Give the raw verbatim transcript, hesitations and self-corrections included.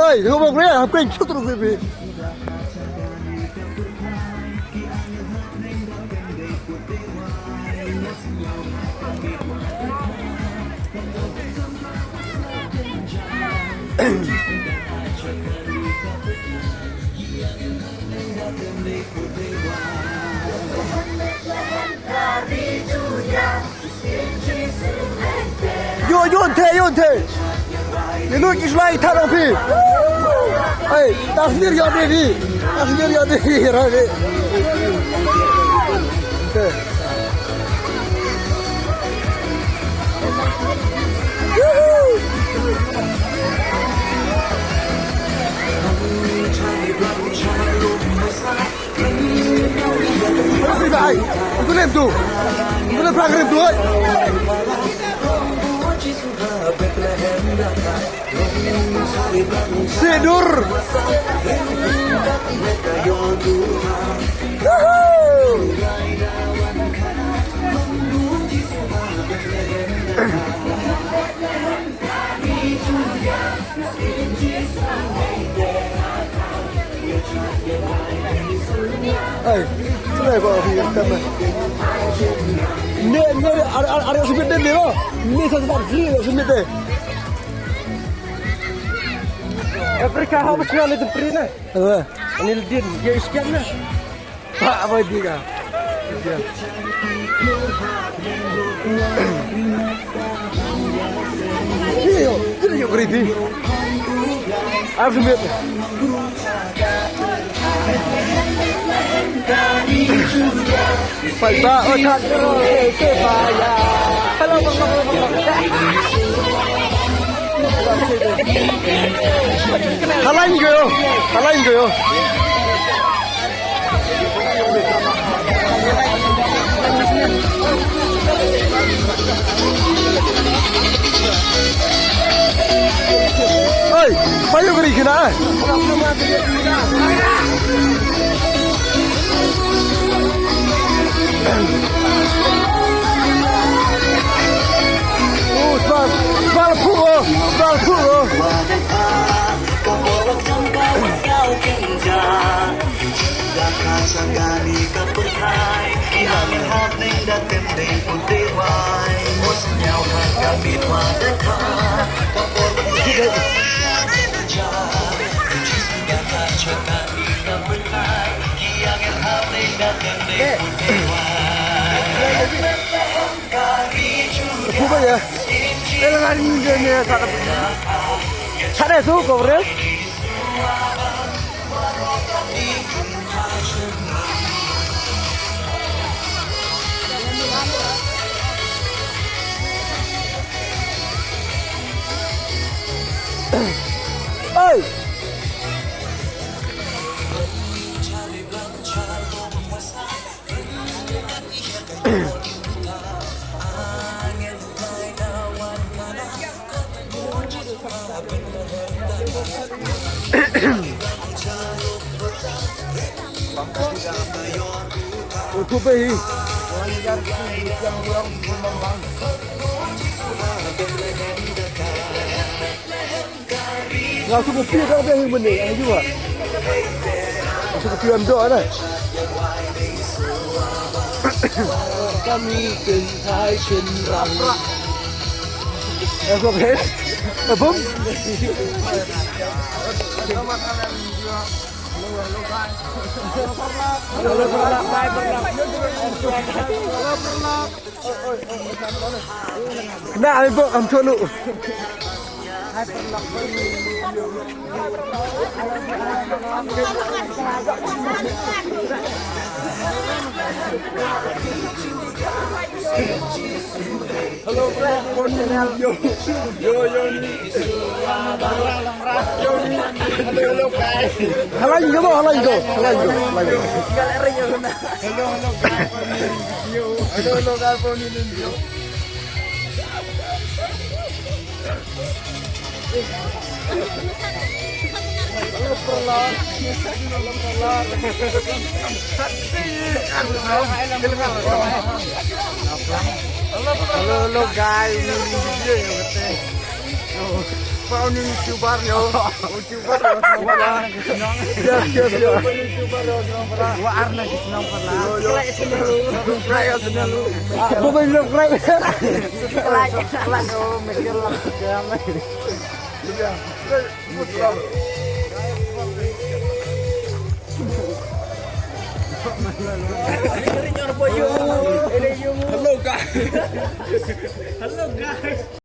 Hey, come on, man. I'm going to the baby. Yo, yo, te, yo, te. Ye lut ki shlai than ong phi. Hey, tasmir yo de phi. Tasmir yo de phi, ra de. Te. Ai, tu nem tu. Tu nem prang nem tu, ai. Sidur. Yuhu. Ai, sini ba phi yang kata. Ni, ni, ada, ada, ada sempit deh, ni, oh. Ni satu tempat free, ada sempit deh. Afrika, ha, mesti ada tempat free, ni. Apa? Ini din, dia sekian, ni. Ba, ba, di ka. Iyo, iyo, iyo, creepy. I've met. Pai ba, oh, chat. Hello, hello, hello, hello. Halain ko. Halain ko. Oi, payo kari kena. Oh, sbal, sbal phu, oh, sbal phu, oh. Phu ba ya. Elangan ni je ni ka. Chare tu ko bre. Oi! Nga shu kopi ka ba hi mane, ai jua. Nga shu kopi am do na. Kami kin thai kin ram. Em ko phe. Em bum. Hello, hello, guys. Hello, hello, guys. Kena ai bok am thonu. Hello, bro. Yo, yo, yo, ni. Hello, hello, guys. Hello, hello, hello, hello, hello, hello. Hello, hello, guys. Hello, hello, guys. Hello, hello, guys. Pau ni YouTuber yo. YouTuber yo. Yes, yes, yes. YouTuber yo. Wa arna ki senang pala. Subscribe ya channel. Apa yang subscribe? Subscribe. Subscribe. Hello guys. Hello guys.